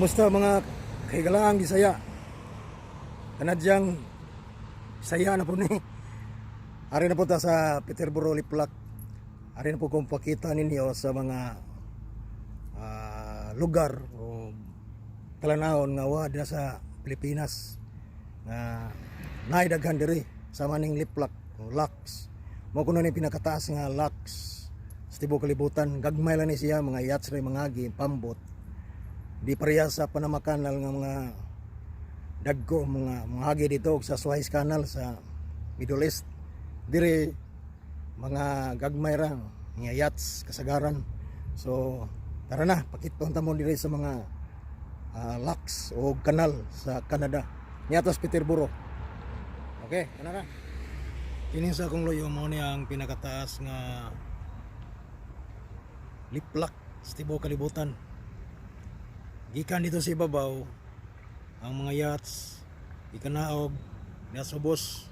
Kumusta, mga kahigalaang Bisaya? Kanadyang Bisaya na po ni. Ari na po ta sa Peterborough Liplak. Ari na po kong pakita ninyo sa mga lugar o talanawon nga wa dira sa Pilipinas nga naay daghan diri sa maning liplak o locks. Mao kuno ni pinakataas nga locks sa tibuok kalibutan. Gagmay lang ni siya, mga yachts ra mga agi pambot. Di pareha sa Panama Canal nga mga dagko mga hagi dito og sa Suez Canal sa Middle East. Dire mga gagmay ra nga yachts kasagaran. So tara na, pakiton ta mo dire sa mga locks o kanal sa Canada niatos Peterborough. Okay, kana na. Kini sa akong loyo, mao ni ang pinakataas nga liplak sa tibuok kalibutan. Gikan dito sa ibabaw ang mga yachts ikanaog nasa ubos.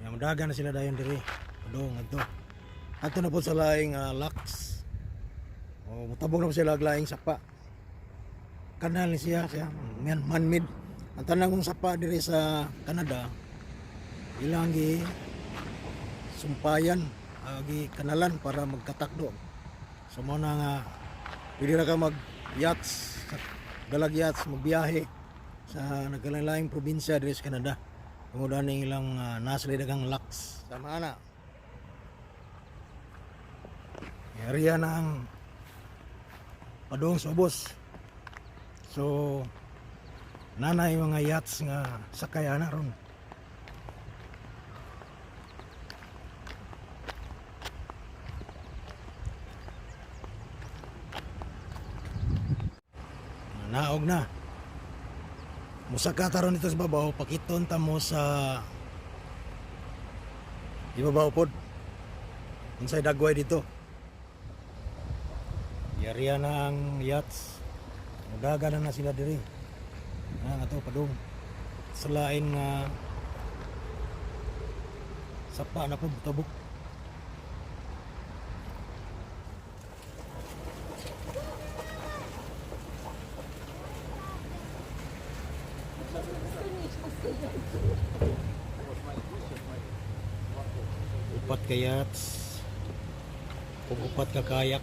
Ya, madagan na sila dayon diri. Padong adto. Adto na po sa laing locks. O mutabog na po sila og laing sapa. Kanal ni siya, siya man-made. Ang tanang kong sapa diri sa Canada, ilang gi sumpayan, gi kanalan para magkatakdo. So mo na nga pwede ra ka mag yachts, dalag yachts, magbiyahe sa nagkalain-laing probinsya diri sa Canada. Tungod ani ilang nasa daghang locks. Sama na. Area na ang padung sa ubos. So nanay mga yachts nga sakay ana ron. Naog na. Musaka ta ron dito sa babaw, pakiton ta mo sa ibabaw pod. Unsay dagway dito. Yariya na ang yachts. Mudaga na na sila diri. Na nga to padung. Sa lain nga sapa na po tabok. Upat ka yachts. Ug upat ka kayak.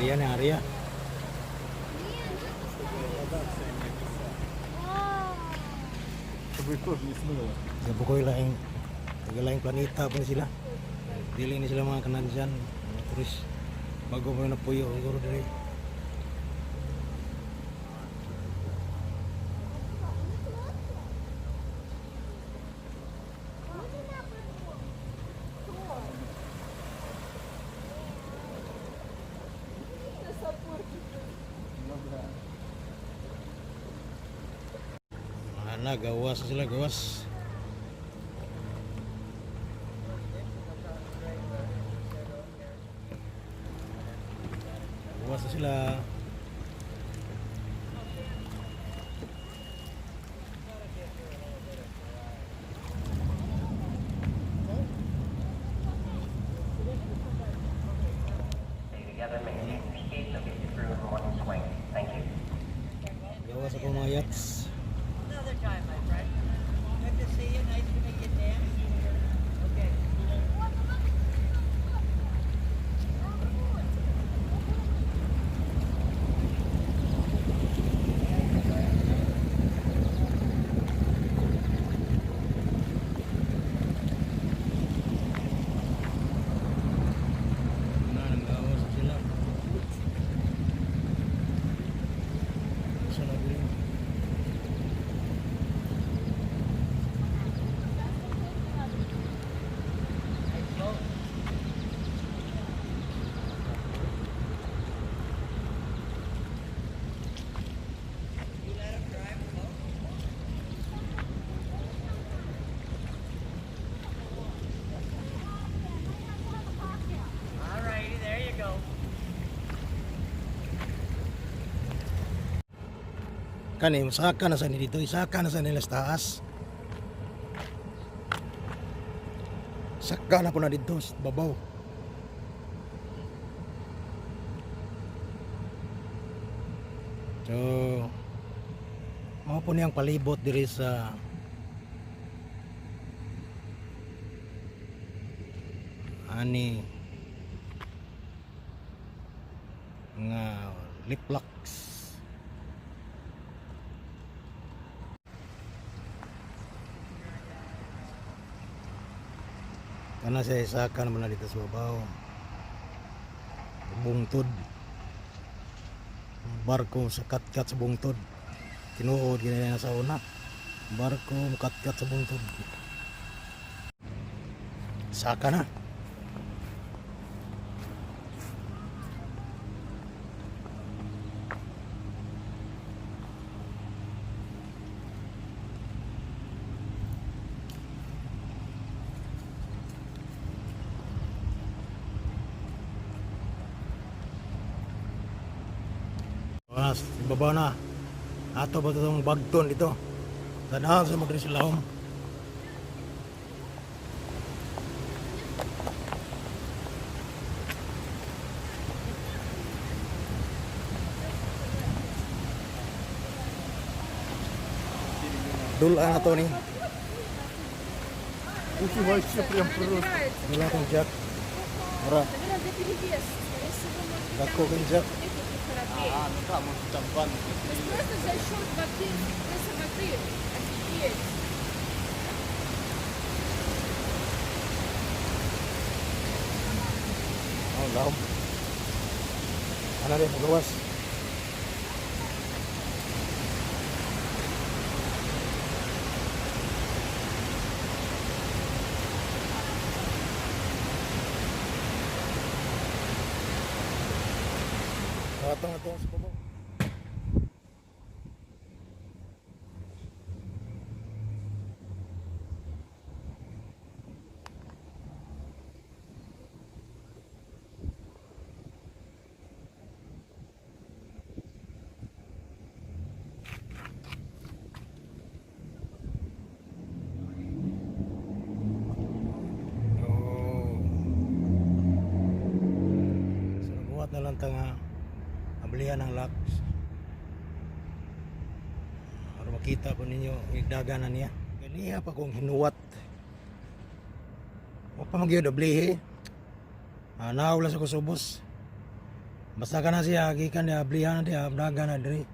Area na area. Чтобы их тоже не смыло. Sa bukoy laing taga laing planeta po ni sila. Dili ni sila mga Canadian, mga tourist. Bago pa na puyo siguro diri. Mga na, gawas na sila, gawas. Gawas na sila. Stay together, maintain your speed, they'll get you through in one swing. Thank you. Gawas ako mga yachts. Another time, my friend. Good to see you. Nice to meet you, Dan. Okay. Na, nanggawas na sila. Sa labi. You let him drive the boat? All righty, there you go. Kani, musaka na sa ni dito, isaka na sa nila sa taas. Saka na po na dito sa babaw. So mao po niyang palibot diri sa ani nga liplaks. Kana sa isaka naman na dito sa babaw. Bungtod. Barko sa katkat sa bungtod. Tinuod gina sa una. Barko katkat sa bungtod. Saka na. Oras, ibabaw na. Ato ba itong bagton dito? Tanaw sa magdiri sila home. Dula na to ni. Вообще прям просто. Dula kong jack. Mura, Наверное, для перевеса. Скорее всего, может быть, Dako там kong jack. несколько кораблей. А, ну да, может там ванну для То есть перевеса. просто за счет воды, веса воды. Офигеть. Oh, lahom. Ano rin, magawas. Atong atong sa babaw. Oh. So nagbuhat na lang ta nga ablihan ng locks. Para makita po ninyo igdaga na niya. Ganiha pa kong hinuwat. O pa magyud ablihi. Ah, naawla sa kusubos. Basta ka na siya, gikan niya, ablihan na diya, daga na diri.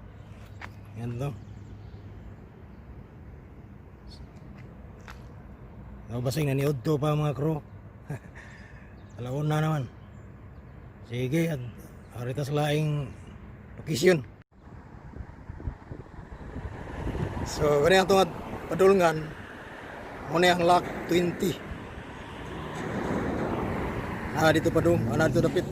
Yan to. So, basing naniod to pa mga crew. Alaon na naman. Sige, at arita sa laing location. So, ganyan itong padulngan. Muna ang lock 20. Ah, dito padung. Ah, dito dapit.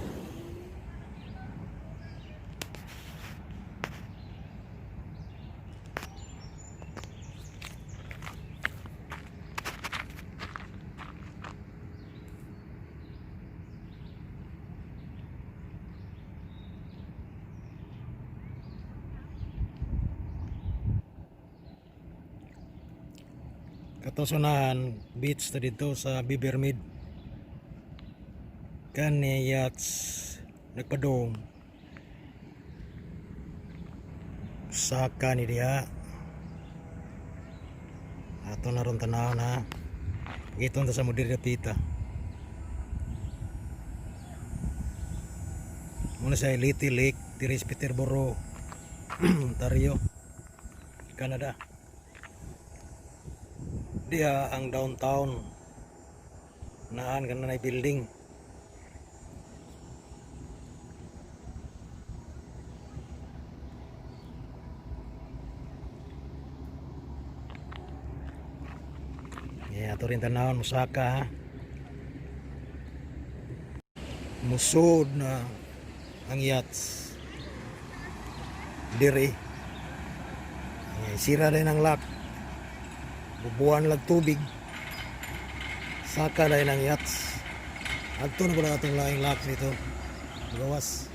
Katosunahan beach ta dito sa Bibermid. Kani yachts nagpadong. Saka ni diha. Ato na ron tanaw na. Giton ta sa mudir pita. Muna sa Little Lake, diri sa Peterborough, Ontario, Canada. Diha ang downtown. Naan ka na na building. Yeah, ato rin tanawon musaka ha. Musod na ang yachts. Dire. Yeah, sira din ang lock. Bubuan lang tubig. Saka na ang yachts. Adto na pala atong laing locks dito. Gawas.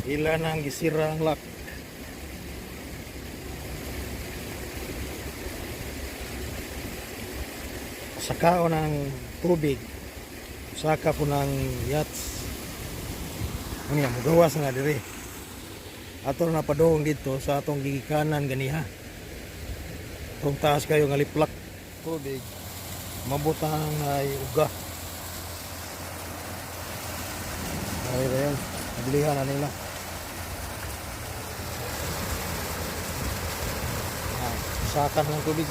Ila na ang gisira ang lock. Sakaon ang tubig. Saka po ng yachts. Ano yan, mugawas na diri. Ato na padong dito sa atong gigikanan ganiha. Kung taas kayo nga liplak tubig, mabutang ay uga. Ay, ayun, nabilihan na nila. Ah, saka ng tubig.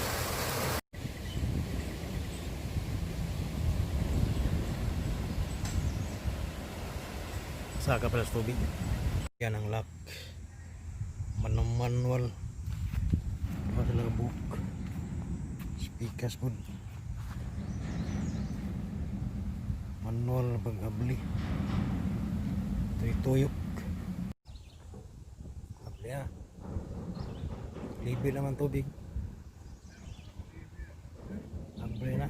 Saka pala sa tubig. Yan ang lock. Manual. Diba sila book? Speakers po. Manual na pag-abli. Tuyok-tuyok. Abli ah. Libre naman tubig. Abli na.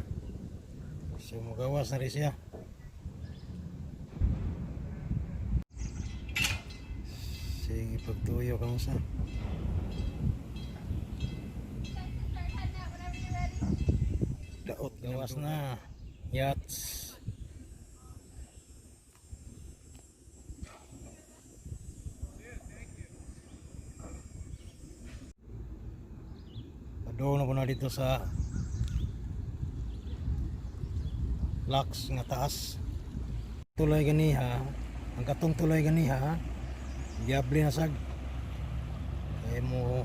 So magawas na rin siya. Sige, pagtuyo ka mo sa. Daot, gawas na. Yachts. Padung na po na dito sa locks nga taas. Tulay ganiha, ang katong tulay ganiha, diable na sag. Kaya mo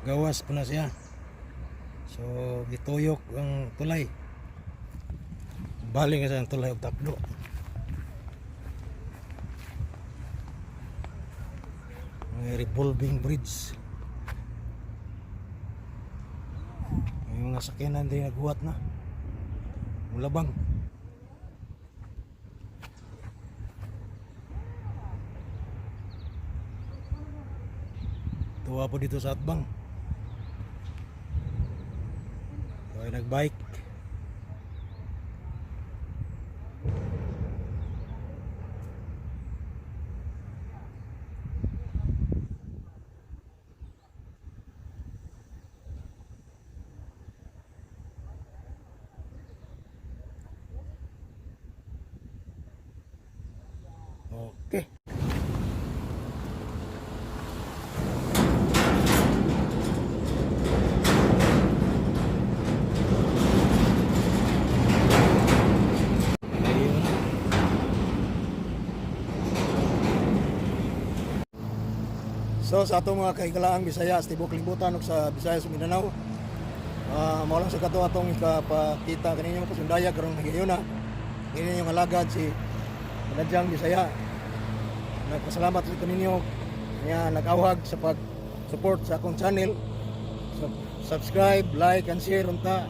gawas po na siya. So gituyok ang tulay. Bali nga sa ang tulay og taplo. May revolving bridge. May mga sakyanan din naghuwat na. Mulabang. Tuwa po dito sa Atbang. Ay nagbike. Okay. Ayun. So sa atong mga kahigalaang Bisaya sa tibuok libutan ug sa Visayas ug Mindanao, mao lang sa kato atong ikapakita kaninyo pasundaya karong higayuna. Kini yung alagad si Manadyang Bisaya. Nagpasalamat sa kaninyo nga nag-awhag sa pag-support sa akong channel. So, subscribe, like and share unta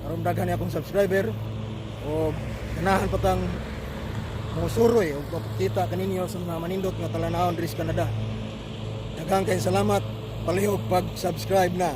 aron daghan ni akong subscriber o ganahan pa tang mosuroy og mapakita kaninyo sa mga manindot nga talanawon diri sa Canada. Daghang kayong salamat. Palihog pag-subscribe na.